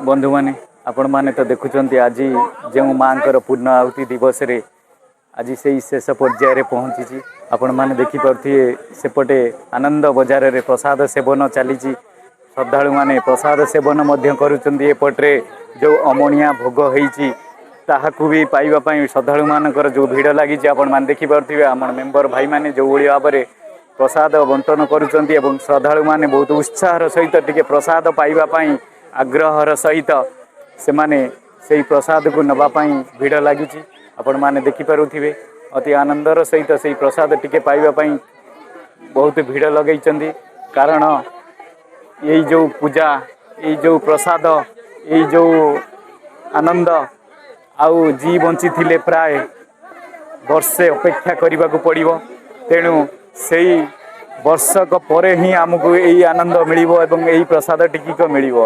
ବନ୍ଧୁମାନେ, ଆପଣମାନେ ତ ଦେଖୁଛନ୍ତି, ଆଜି ଯେଉଁ ମାଆଙ୍କର ପୂର୍ଣ୍ଣ ଆହୁତି ଦିବସରେ ଆଜି ସେଇ ଶେଷ ପର୍ଯ୍ୟାୟରେ ପହଞ୍ଚିଛି। ଆପଣମାନେ ଦେଖିପାରୁଥିବେ, ସେପଟେ ଆନନ୍ଦ ବଜାରରେ ପ୍ରସାଦ ସେବନ ଚାଲିଛି। ଶ୍ରଦ୍ଧାଳୁମାନେ ପ୍ରସାଦ ସେବନ ମଧ୍ୟ କରୁଛନ୍ତି। ଏପଟରେ ଯେଉଁ ଅମଣିଆ ଭୋଗ ହେଇଛି, ତାହାକୁ ବି ପାଇବା ପାଇଁ ଶ୍ରଦ୍ଧାଳୁମାନଙ୍କର ଯେଉଁ ଭିଡ଼ ଲାଗିଛି, ଆପଣମାନେ ଦେଖିପାରୁଥିବେ। ଆମର ମେମ୍ବର ଭାଇମାନେ ଯେଉଁଭଳି ଭାବରେ ପ୍ରସାଦ ବଣ୍ଟନ କରୁଛନ୍ତି ଏବଂ ଶ୍ରଦ୍ଧାଳୁମାନେ ବହୁତ ଉତ୍ସାହର ସହିତ ଟିକେ ପ୍ରସାଦ ପାଇବା ପାଇଁ ଆଗ୍ରହର ସହିତ ସେମାନେ ସେଇ ପ୍ରସାଦକୁ ନେବା ପାଇଁ ଭିଡ଼ ଲାଗିଛି। ଆପଣମାନେ ଦେଖିପାରୁଥିବେ, ଅତି ଆନନ୍ଦର ସହିତ ସେଇ ପ୍ରସାଦ ଟିକେ ପାଇବା ପାଇଁ ବହୁତ ଭିଡ଼ ଲଗେଇଛନ୍ତି। କାରଣ ଏଇ ଯେଉଁ ପୂଜା, ଏଇ ଯେଉଁ ପ୍ରସାଦ, ଏଇ ଯେଉଁ ଆନନ୍ଦ, ଆଉ ଯିଏ ବଞ୍ଚିଥିଲେ ପ୍ରାୟ ବର୍ଷେ ଅପେକ୍ଷା କରିବାକୁ ପଡ଼ିବ। ତେଣୁ ସେଇ ବର୍ଷକ ପରେ ହିଁ ଆମକୁ ଏଇ ଆନନ୍ଦ ମିଳିବ ଏବଂ ଏଇ ପ୍ରସାଦ ଟିକିକ ମିଳିବ।